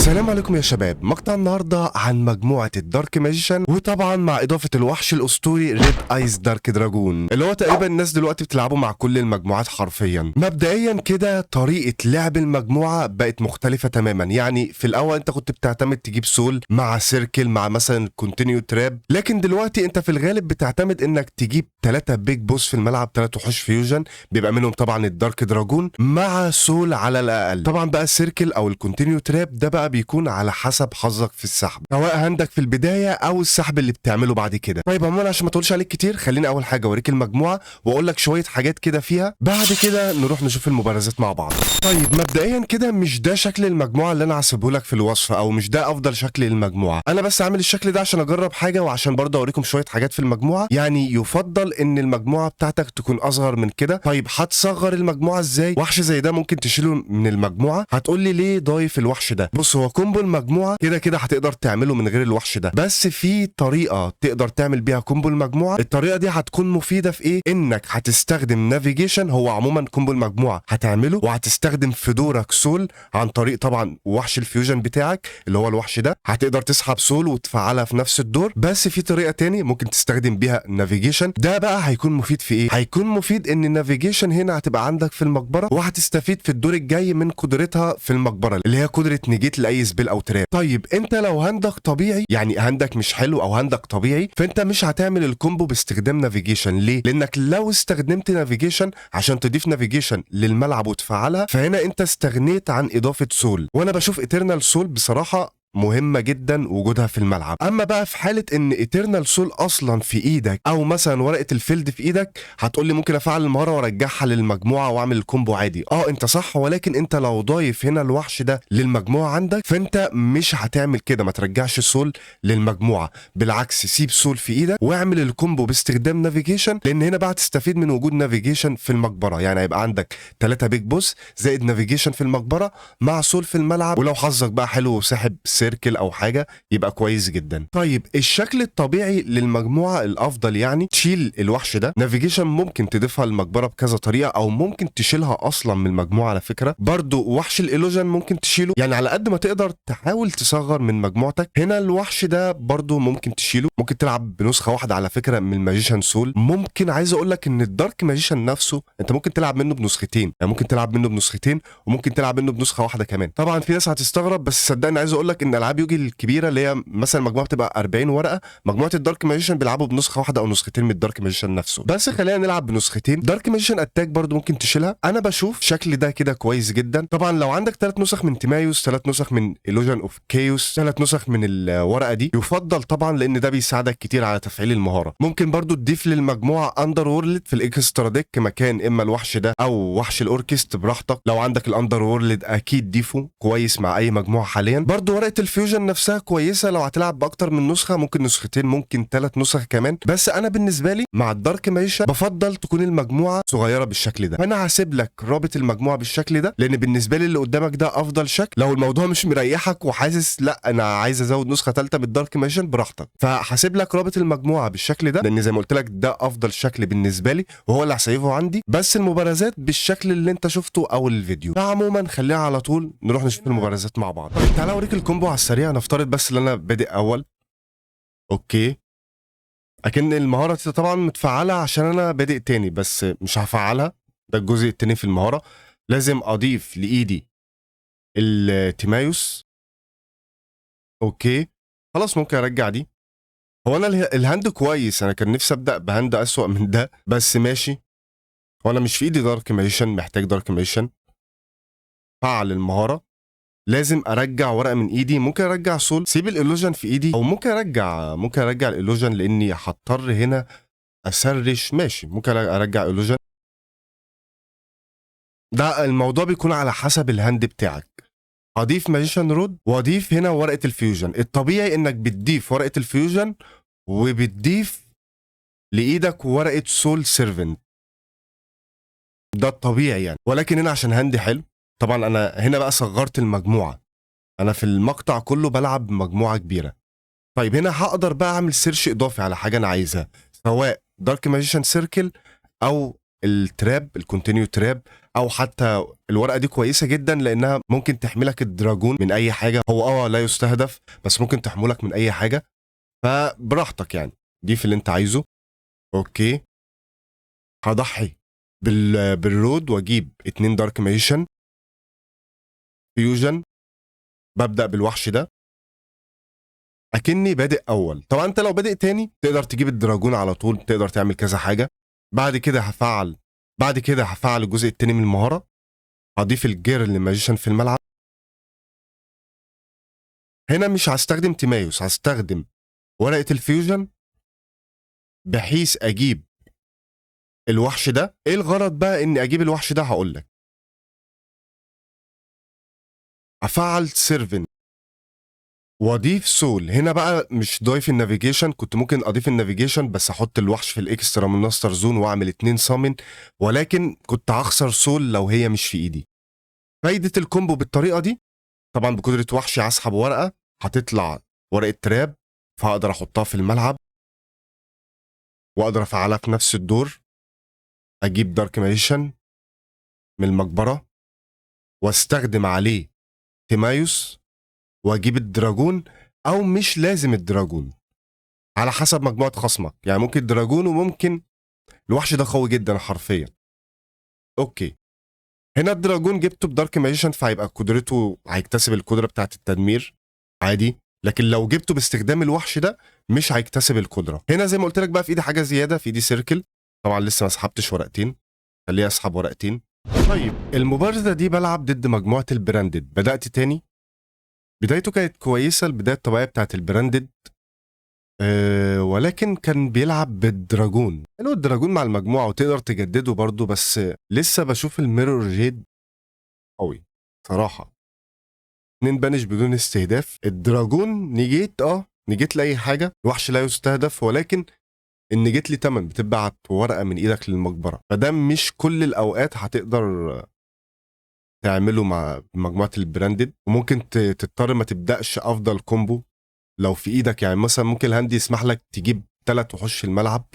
السلام عليكم يا شباب. مقطع النهارده عن مجموعة ال Dark Magician، وطبعا مع اضافه الوحش الاسطوري Red Eyes Dark Dragoon، اللي هو تقريبا الناس دلوقتي بتلعبه مع كل المجموعات حرفيا. مبدئيا كده طريقه لعب المجموعة بقت مختلفة تماما. يعني في الاول انت كنت بتعتمد تجيب soul مع circle مع مثلا continuous trap، لكن دلوقتي انت في الغالب بتعتمد انك تجيب 3 big boss في الملعب، 3 وحوش fusion بيبقى منهم طبعا ال Dark Dragoon مع soul على الاقل. طبعا بقى ال circle او ال continuous trap ده بقى بيكون على حسب حظك في السحب، سواء hand ك في البداية او السحب اللي بتعمله بعد كده. طيب عموما عشان ما اطولش عليك كتير، خليني اول حاجة اوريك المجموعة واقول لك شوية حاجات كده فيها، بعد كده نروح نشوف المبارزات مع بعض. طيب مبدئيا كده مش ده شكل المجموعة اللي انا هسيبه لك في الوصف، او مش ده افضل شكل للمجموعة. انا بس عامل الشكل ده عشان اجرب حاجة، وعشان برضه اوريكم شوية حاجات في المجموعة. يعني يفضل ان المجموعة بتاعتك تكون اصغر من كده. طيب هتصغر المجموعة ازاي؟ وحش زي ده ممكن تشيله من المجموعة. هتقول لي ليه ضايف الوحش ده؟ بص، هو combo المجموعة كده كده هتقدر تعمله من غير الوحش ده، بس في طريقه تقدر تعمل بيها combo المجموعة. الطريقة دي هتكون مفيدة في ايه؟ انك هتستخدم navigation. هو عموما combo المجموعة هتعمله وهتستخدم في دورك soul عن طريق طبعا وحش ال fusion بتاعك اللي هو الوحش ده، هتقدر تسحب soul وتفعلها في نفس الدور. بس في طريقه تاني ممكن تستخدم بيها navigation. ده بقى هيكون مفيد في ايه؟ هيكون مفيد ان ال navigation هنا هتبقى عندك في المقبرة، وهتستفيد في الدور الجاي من قدرتها في المقبرة اللي هي قدره negate لاي spell او trap. طيب انت لو hand ك طبيعي، يعني hand ك مش حلو او hand ك طبيعي، فانت مش هتعمل ال combo باستخدام navigation. ليه؟ لانك لو استخدمت navigation عشان تضيف navigation للملعب وتفعلها، فهنا انت استغنيت عن اضافه soul، وانا بشوف Eternal Soul بصراحة مهمة جدا وجودها في الملعب. اما بقى في حالة ان Eternal Soul اصلا في ايدك، او مثلا ورقة ال field في ايدك، هتقول لي ممكن افعل المهارة وارجعها للمجموعة واعمل ال combo عادي. اه انت صح، ولكن انت لو ضايف هنا الوحش ده للمجموعة عندك فانت مش هتعمل كده، ما ترجعش soul للمجموعة، بالعكس سيب soul في ايدك واعمل ال combo باستخدام navigation، لان هنا بقى تستفيد من وجود navigation في المقبرة. يعني هيبقى عندك 3 big boss زائد navigation في المقبرة مع soul في الملعب، ولو حظك بقى حلو وساحب circle او حاجة يبقى كويس جدا. طيب الشكل الطبيعي للمجموعة الافضل يعني تشيل الوحش ده. navigation ممكن تضيفها للمقبره بكذا طريقه، او ممكن تشيلها اصلا من المجموعة على فكرة. برضو وحش ال illusion ممكن تشيله، يعني على قد ما تقدر تحاول تصغر من مجموعتك. هنا الوحش ده برضو ممكن تشيله، ممكن تلعب بنسخه واحدة على فكرة من ال Magician Soul. ممكن عايز اقول لك ان ال Dark Magician نفسه انت ممكن تلعب منه بنسختين، يعني ممكن تلعب منه بنسختين وممكن تلعب منه بنسخه واحدة كمان. طبعا في ناس هتستغرب، بس صدقني عايز اقول لك ان العاب يوجي الكبيرة اللي هي مثلا مجموعة بتبقى 40 ورقة، مجموعة ال Dark Magician بيلعبوا بنسخه واحدة او نسختين من ال Dark Magician نفسه. بس خلينا نلعب بنسختين. Dark Magician Attack برضو ممكن تشيلها. انا بشوف شكل ده كده كويس جدا. طبعا لو عندك 3 نسخ من Timaeus، 3 نسخ من Illusion of Chaos، 3 نسخ من الورقة دي يفضل طبعا، لان ده بيساعدك كتير على تفعيل المهارة. ممكن برضو تضيف للمجموعة Underworld في ال extra deck مكان اما الوحش ده او وحش ال Orcust براحتك. لو عندك ال Underworld اكيد ضيفه كويس مع اي مجموعة حاليا. برضو ورقة ال fusion نفسها كويسة لو هتلعب باكتر من نسخه، ممكن نسختين ممكن 3 نسخ كمان. بس انا بالنسبة لي مع ال Dark Magician بفضل تكون المجموعة صغيرة بالشكل ده. فانا هسيب لك رابط المجموعة بالشكل ده، لان بالنسبة لي اللي قدامك ده افضل شكل. لو الموضوع مش مريحك وحاسس لا انا عايز ازود نسخه ثالثة بال Dark Magician براحتك، فهسيب لك رابط المجموعة بالشكل ده، لان زي ما قلت لك ده افضل شكل بالنسبة لي وهو اللي هسيبه عندي. بس المبارزات بالشكل اللي انت شفته اول الفيديو. فعموما خليها على طول نروح نشوف المبارزات مع بعض. طيب تعالى اوريك ال combo على السريع. نفترض بس ان انا بادئ اول، okay، اكن المهارة دي طبعا متفعلة عشان انا بادئ تاني، بس مش هفعلها. ده الجزء التاني في المهارة. لازم اضيف لايدي ال Timaeus. okay خلاص ممكن ارجع دي. هو انا ال hand كويس، انا كان نفسي ابدا ب hand اسوأ من ده، بس ماشي. هو انا مش في ايدي Dark Magician، محتاج Dark Magician. فعل المهارة، لازم ارجع ورقة من ايدي. ممكن ارجع soul، سيب ال illusion في ايدي، او ممكن ارجع ال illusion لاني هضطر هنا ا search. ماشي، ممكن ارجع illusion. ده الموضوع بيكون على حسب ال hand بتاعك. هضيف Magician Rod واضيف هنا ورقة ال fusion. الطبيعي انك بتضيف ورقة ال fusion وبتضيف لايدك ورقة Soul Servant، ده الطبيعي يعني. ولكن هنا عشان hand ي حلو، طبعا انا هنا بقى صغرت المجموعة، انا في المقطع كله بلعب مجموعة كبيرة. طيب هنا هقدر بقى اعمل search اضافي على حاجة انا عايزها، سواء Dark Magician Circle او ال trap، ال continuous trap، او حتى الورقة دي كويسة جدا لانها ممكن تحملك ال dragoon من اي حاجه. هو لا يستهدف بس ممكن تحملك من اي حاجه، فبراحتك يعني ضيف اللي انت عايزه. okay، هضحي بال road واجيب 2 Dark Magician fusion. ببدا بالوحش ده اكني بادئ اول. طبعا انت لو بادئ تاني تقدر تجيب ال dragoon على طول، تقدر تعمل كذا حاجة. بعد كده هفعل الجزء التاني من المهاره، هضيف ال Girl Magician في الملعب. هنا مش هستخدم تيمايوس، هستخدم ورقة ال fusion بحيث اجيب الوحش ده. ايه الغرض بقى اني اجيب الوحش ده؟ هقول لك. افعل Servant واضيف soul. هنا بقى مش ضايف ال navigation، كنت ممكن اضيف ال navigation بس احط الوحش في ال extra monster zone واعمل 2 summon، ولكن كنت هخسر soul لو هي مش في ايدي. فايدة ال combo بالطريقة دي طبعا بقدرة وحشي هسحب ورقة، هتطلع ورقة trap، فهقدر احطها في الملعب واقدر افعلها في نفس الدور. اجيب Dark Magician من المقبرة واستخدم عليه تيمايوس واجيب ال dragoon، او مش لازم ال dragoon على حسب مجموعة خصمك، يعني ممكن dragoon وممكن الوحش ده قوي جدا حرفيا. okay، هنا ال dragoon جبته ب Dark Magician فهيبقى قدرته، هيكتسب القدرة بتاعت التدمير عادي، لكن لو جبته باستخدام الوحش ده مش هيكتسب القدرة. هنا زي ما قلت لك بقى في ايدي حاجة زيادة، في ايدي circle. طبعا لسه ما سحبتش ورقتين، خليني اسحب ورقتين. طيب، المبارزة دي بلعب ضد مجموعة ال Branded. بدأت تاني، بدايته كانت كويسة، البداية الطبيعية بتاعت ال Branded، ولكن كان بيلعب بال dragoon. حلو ال dragoon مع المجموعة وتقدر تجدده برضو، بس لسه بشوف ال Mirrorjade قوي صراحة. 2 banish بدون استهداف، ال dragoon negate، negate لأي حاجة، الوحش لا يستهدف، ولكن ال negate ليه تمن، بتبعت ورقة من ايدك للمقبرة، فده مش كل الأوقات هتقدر تعمله مع مجموعة ال Branded، وممكن تضطر ما تبدأش أفضل combo لو في ايدك. يعني مثلا ممكن ال hand يسمح لك تجيب 3 وحوش في الملعب،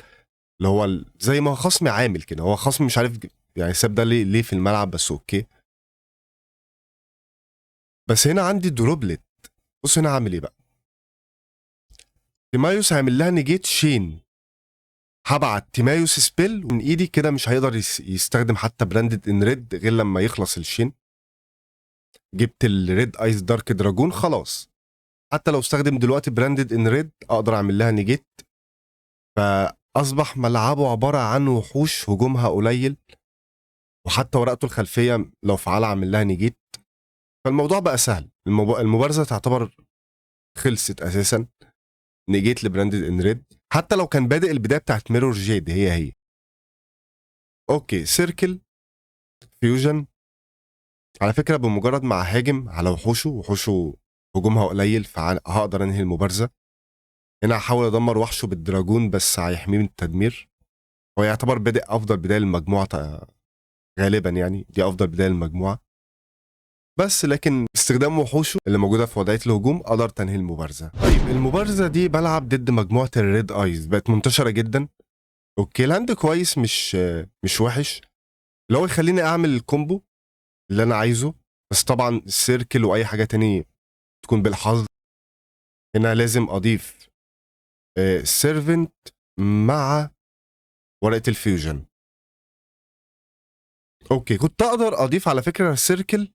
اللي هو زي ما خصمي عامل كده. هو خصمي مش عارف يعني ساب ده ليه في الملعب، بس okay. بس هنا عندي droplet. بص هنا هعمل ايه بقى. تيمايوس هيعمل لها negate chain، هبعت تيمايوس spell من ايدي كده، مش هيقدر يستخدم حتى Branded in Red غير لما يخلص ال chain. جبت ال Red Eyes Dark Dragoon، خلاص حتى لو استخدم دلوقتي Branded in Red اقدر اعمل لها negate. فاصبح ملعبه عبارة عن وحوش هجومها قليل، وحتى ورقته الخلفية لو فعلها اعمل لها negate، فالموضوع بقى سهل. المبارزة تعتبر خلصت اساسا. negate ل Branded in Red حتى لو كان بادئ البداية بتاعت Mirrorjade هي هي. okay، circle fusion. على فكرة بمجرد ما هاجم على وحوشه، وحوشه هجومها قليل، فهقدر انهي المبارزه. هنا هحاول ادمر وحشة بال dragoon بس هيحميه من التدمير. هو يعتبر بادئ افضل بداية للمجموعة غالبا، يعني دي افضل بداية للمجموعه، بس لكن استخدام وحوشه اللي موجودة في وضعية الهجوم قدر تنهي المبارزه. طيب، المبارزة دي بلعب ضد مجموعة ال Red Eyes، بقت منتشرة جدا. okay، ال hand كويس، مش وحش، اللي هو يخليني اعمل ال combo اللي انا عايزه، بس طبعا ال circle واي حاجة تاني تكون بالحظ. هنا لازم اضيف Servant مع ورقة ال fusion. okay، كنت اقدر اضيف على فكرة circle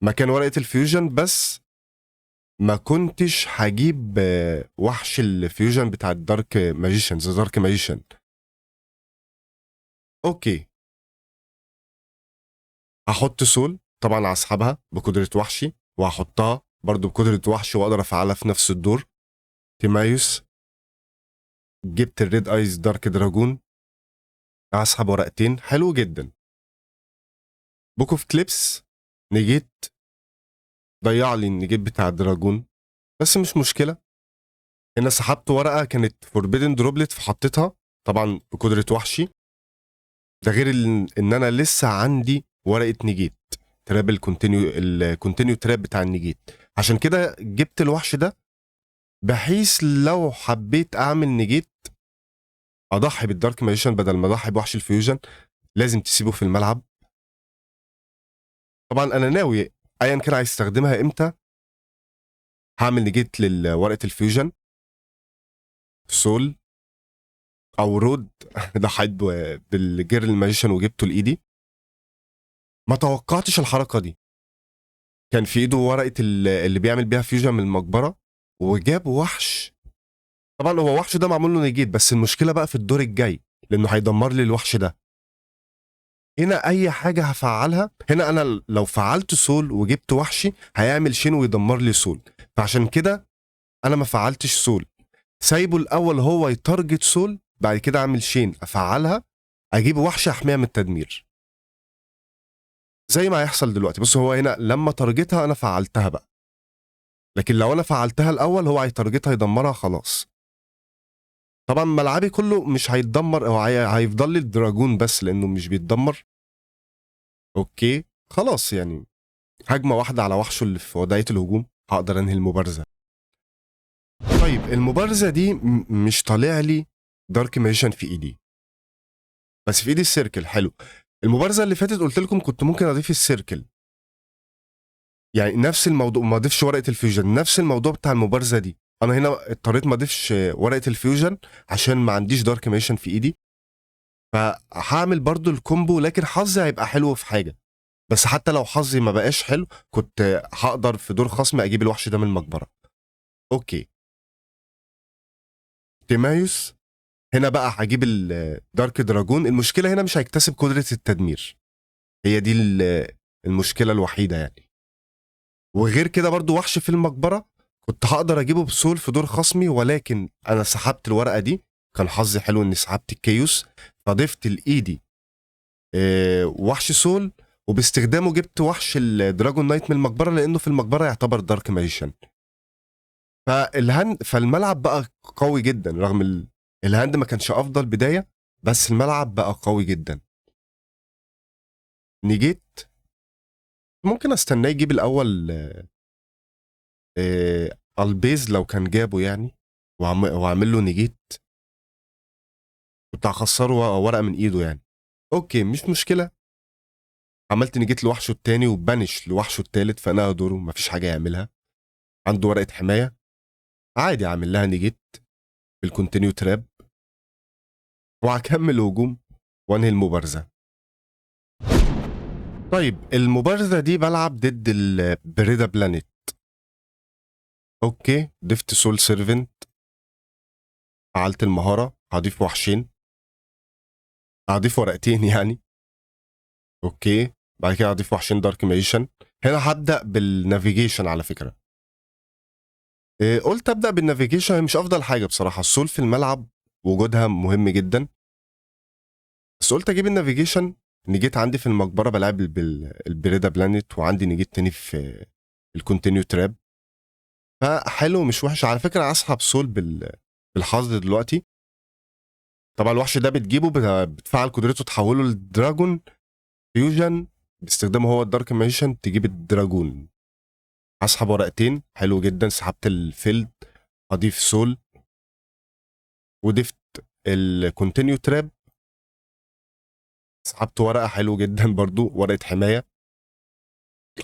مكان ورقة ال fusion، بس ما كنتش هجيب وحش ال fusion بتاع ال Dark Magician، The Dark Magician. okay، هحط soul، طبعا هسحبها بقدرة وحشي وهحطها برضو بقدرة وحشي واقدر افعلها في نفس الدور. تيمايوس، جبت ال Red Eyes Dark Dragoon، هسحب ورقتين، حلو جدا. Book of Eclipse negate، ضيع لي ال negate بتاع ال dragoon بس مش مشكلة. هنا سحبت ورقة كانت Forbidden Droplet فحطيتها طبعا بقدرة وحشي. ده غير ان انا لسه عندي ورقة negate trap، ال continuous trap بتاع ال negate، عشان كده جبت الوحش ده بحيث لو حبيت اعمل negate اضحي بال Dark Magician بدل ما اضحي بوحش ال fusion. لازم تسيبه في الملعب. طبعا انا ناوي ايا كان هيستخدمها امتى هعمل negate لورقه ال fusion. soul او road. ضحيت بال Girl Magician وجبته لايدي. ما توقعتش الحركة دي. كان في ايده ورقة اللي بيعمل بيها fusion من المقبرة وجاب وحش. طبعا هو وحش ده معمول له negate، بس المشكلة بقى في الدور الجاي لانه هيدمر لي الوحش ده. هنا اي حاجة هفعلها هنا، انا لو فعلت soul وجبت وحشي هيعمل chain ويدمر لي soul، فعشان كده انا ما فعلتش soul، سايبه الاول هو ي target soul، بعد كده اعمل chain افعلها اجيب وحش احميها من التدمير زي ما هيحصل دلوقتي. بص هو هنا لما target ها انا فعلتها بقى، لكن لو انا فعلتها الاول هو هي target ها يدمرها خلاص. طبعا ملعبي كله مش هيتدمر، هو هيفضل لي ال dragoon بس لانه مش بيتدمر. okay خلاص، يعني هجمة واحدة على وحشة اللي في وضعية الهجوم هقدر انهي المبارزة. طيب المبارزة دي مش طالع لي Dark Magician في ايدي، بس في ايدي ال circle. حلو. المبارزة اللي فاتت قلت لكم كنت ممكن اضيف ال circle، يعني نفس الموضوع ما اضيفش ورقة ال fusion، نفس الموضوع بتاع المبارزة دي. انا هنا اضطريت ما اضيفش ورقة ال fusion عشان ما عنديش Dark Magician في ايدي، فهعمل برضو ال combo، لكن حظي هيبقى حلو في حاجة. بس حتى لو حظي ما بقاش حلو كنت هقدر في دور خصم اجيب الوحش ده من المقبرة. okay تيمايوس هنا بقى هجيب ال Dark Dragoon. المشكلة هنا مش هيكتسب قدره التدمير، هي دي المشكلة الوحيدة يعني. وغير كده برضو وحش في المقبرة كنت هقدر اجيبه ب soul في دور خصمي، ولكن انا سحبت الورقة دي، كان حظي حلو اني سحبت ال chaos، فضفت لايدي وحش soul، وباستخدامه جبت وحش ال Dragon Knight من المقبرة لانه في المقبرة يعتبر Dark Magician. فال hand فالملعب بقى قوي جدا، رغم ال hand ما كانش افضل بداية، بس الملعب بقى قوي جدا. negate ممكن استناه يجيب الاول البيز لو كان جابه يعني، واعمل له negate، كنت هخسره ورقة من ايده يعني. okay مش مشكلة، عملت negate لوحشه التاني و banish لوحشه التالت، فانا دوره مفيش حاجة يعملها. عنده ورقة حماية عادي، اعمل لها negate بال continuous trap، وهكمل هجوم وانهي المبارزة. طيب المبارزة دي بلعب ضد ال Predaplant. okay ضفت Soul Servant، فعلت المهارة، هضيف وحشين، هضيف ورقتين يعني. okay بعد كده هضيف وحشين Dark Magician. هنا هبدا بال navigation على فكرة. قلت ابدا بال navigation، هي مش افضل حاجة بصراحة، ال soul في الملعب وجودها مهم جدا، بس قلت اجيب ال navigation. negate عندي في المقبرة بلعب ال Predaplant، وعندي negate تاني في ال continuous trap، فحلو مش وحش على فكرة. اسحب soul بالحظ دلوقتي. طبعا الوحش ده بتجيبه بتفعل قدرته تحوله ل dragon fusion باستخدامه هو ال Dark Magician، تجيب ال dragoon. هسحب ورقتين حلو جدا، سحبت ال field، هضيف soul وضفت ال continuous trap، سحبت ورقة حلو جدا برضو، ورقة حماية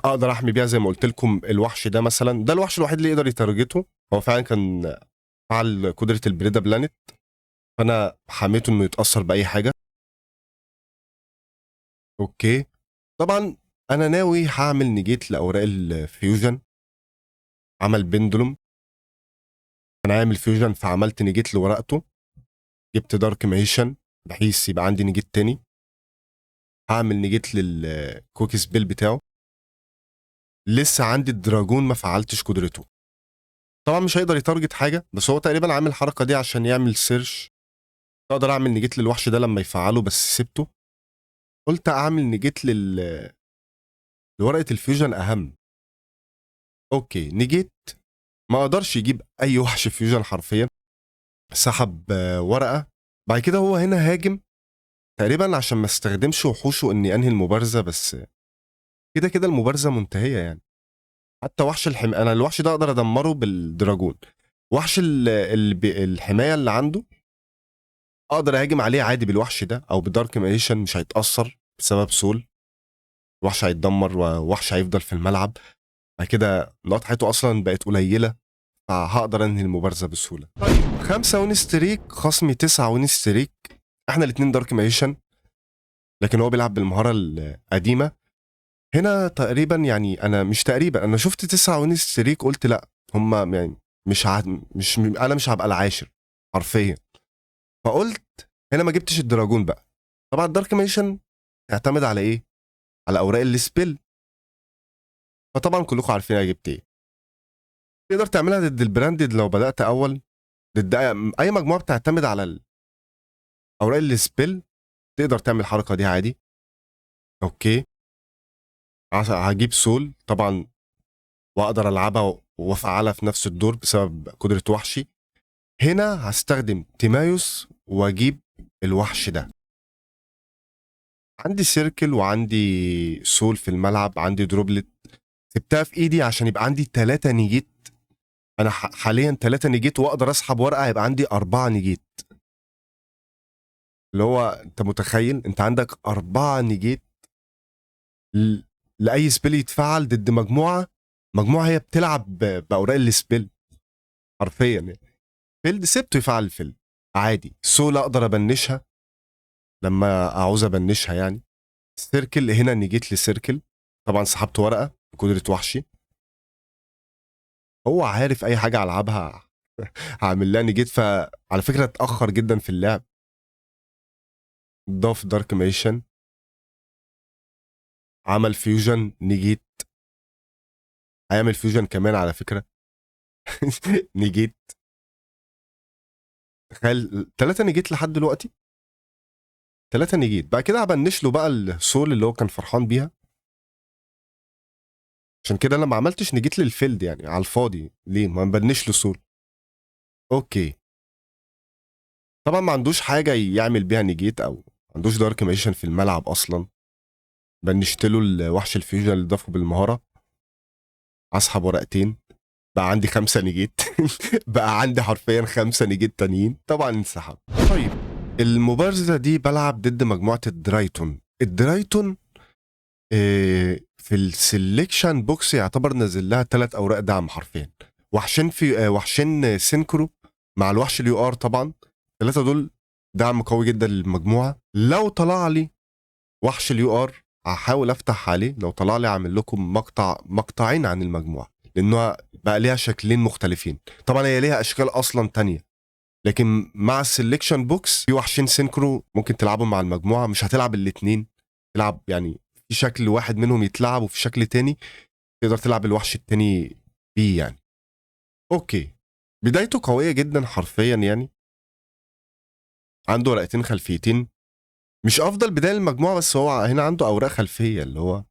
اقدر احمي بيها زي ما قلت لكم. الوحش ده مثلا، ده الوحش الوحيد اللي يقدر ي target ه، هو فعلا كان فعل قدره ال Predaplant، فانا حميته انه يتاثر باي حاجة. okay طبعا انا ناوي هعمل negate لاوراق ال fusion. عمل Pendulum، انا عامل fusion فعملت negate لورقته، جبت Dark Magician بحيث يبقى عندي negate تاني. هعمل negate لل quick spell بتاعه. لسه عندي ال dragoon ما فعلتش قدرته، طبعا مش هيقدر ي target حاجة، بس هو تقريبا عامل الحركة دي عشان يعمل search. اقدر اعمل negate للوحش ده لما يفعله، بس سبته، قلت اعمل negate لورقه ال fusion اهم. okay negate، ما اقدرش يجيب اي وحش fusion حرفيا. سحب ورقة، بعد كده هو هنا هاجم تقريبا عشان ما استخدمش وحوشه اني انهي المبارزة، بس كده كده المبارزة منتهية يعني. حتى وحش انا الوحش ده اقدر ادمره بال dragoon. وحش الحماية اللي عنده اقدر اهاجم عليه عادي بالوحش ده او ب Dark Magician، مش هيتاثر بسبب soul. الوحش هيتدمر ووحش هيفضل في الملعب. بعد كده نقاط حياته اصلا بقت قليله، فهقدر انهي المبارزة بسهوله. طيب، 5 win streak، خصمي 9 win streak. احنا الاثنين Dark Magician، لكن هو بيلعب بالمهاره القديمة. هنا تقريبا، يعني انا مش تقريبا، انا شفت 9 win streak قلت لا، هم يعني مش ع... مش انا مش هبقى العاشر حرفيا. فقلت هنا ما جبتش ال dragoon بقى. طبعا ال Dark Magician يعتمد على ايه؟ على اوراق ال spell. فطبعا كلكم عارفين انا جبت ايه. تقدر تعملها ضد ال Branded لو بدات اول، ضد اي مجموعة بتعتمد على اوراق ال spell تقدر تعمل الحركة دي عادي. okay، هجيب soul طبعا واقدر العبها وافعلها في نفس الدور بسبب قدره وحشي. هنا هستخدم تيمايوس واجيب الوحش ده. عندي circle وعندي soul في الملعب، عندي droplet سبتها في ايدي عشان يبقى عندي 3 negate. انا حاليا 3 negate واقدر اسحب ورقة هيبقى عندي 4 negate. اللي هو انت متخيل انت عندك 4 negate لاي spell يتفعل ضد مجموعه هي بتلعب باوراق ال spell حرفيا يعني. field سبته يفعل ال field عادي. soul اقدر ابنشها لما اعوز ابنشها يعني. circle هنا negate ل circle، طبعا سحبت ورقة بقدره وحشي. هو عارف اي حاجة العبها هعمل لها negate. فعلى فكرة اتاخر جدا في اللعب. ضاف Dark Magician، عمل fusion negate، هيعمل fusion كمان على فكرة negate. تخيل 3 negate لحد دلوقتي، 3 negate. بعد كده هبنش له بقى ال soul اللي هو كان فرحان بيها. عشان كده انا ما عملتش negate لل field يعني على الفاضي، ليه ما نبنش له soul؟ okay، طبعا ما عندوش حاجة يعمل بيها negate او ما عندوش Dark Magician في الملعب اصلا. بنشت له الوحش ال fusion اللي ضافه بالمهاره. اسحب ورقتين، بقى عندي 5 negate. بقى عندي حرفيا 5 negate تانيين. طبعا انسحب. طيب، المبارزة دي بلعب ضد مجموعة ال Drytron. ال Drytron في ال selection box يعتبر نازل لها 3 اوراق دعم حرفيا، وحشين في وحشين synchro مع الوحش ال UR. طبعا الثلاثة دول دعم قوي جدا للمجموعه. لو طلع لي وحش ال UR هحاول افتح عليه. لو طلع لي اعمل لكم مقطع مقطعين عن المجموعه، لانها بقى ليها شكلين مختلفين. طبعا هي ليها اشكال اصلا تانية، لكن مع ال selection box في وحشين synchro ممكن تلعبهم مع المجموعه. مش هتلعب الاثنين، تلعب يعني في شكل واحد منهم يتلعب وفي شكل تاني تقدر تلعب الوحش التاني بيه يعني. okay، بدايته قوية جدا حرفيا يعني. عنده ورقتين خلفيتين، مش افضل بداية للمجموعه، بس هو هنا عنده اوراق خلفية اللي هو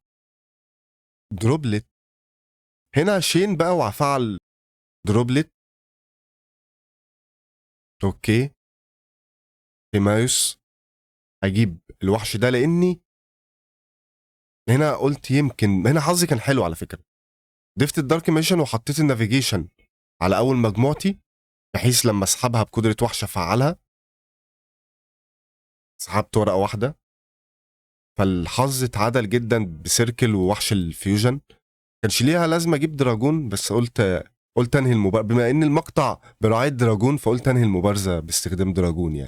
droplet. هنا chain بقى وفعل droplet. okay، تيمايوس اجيب الوحش ده لاني هنا قلت يمكن هنا حظي كان حلو على فكرة. ضفت ال Dark Magician وحطيت ال navigation على اول مجموعتي بحيث لما اسحبها بقدره وحش افعلها. سحبت ورقة واحدة، فالحظ اتعدل جدا ب circle ووحش ال fusion. كانش ليها لازمه اجيب dragoon، بس قلت انهي المبارزة بما ان المقطع برعاية dragoon، فقلت انهي المبارزة باستخدام dragoon يعني.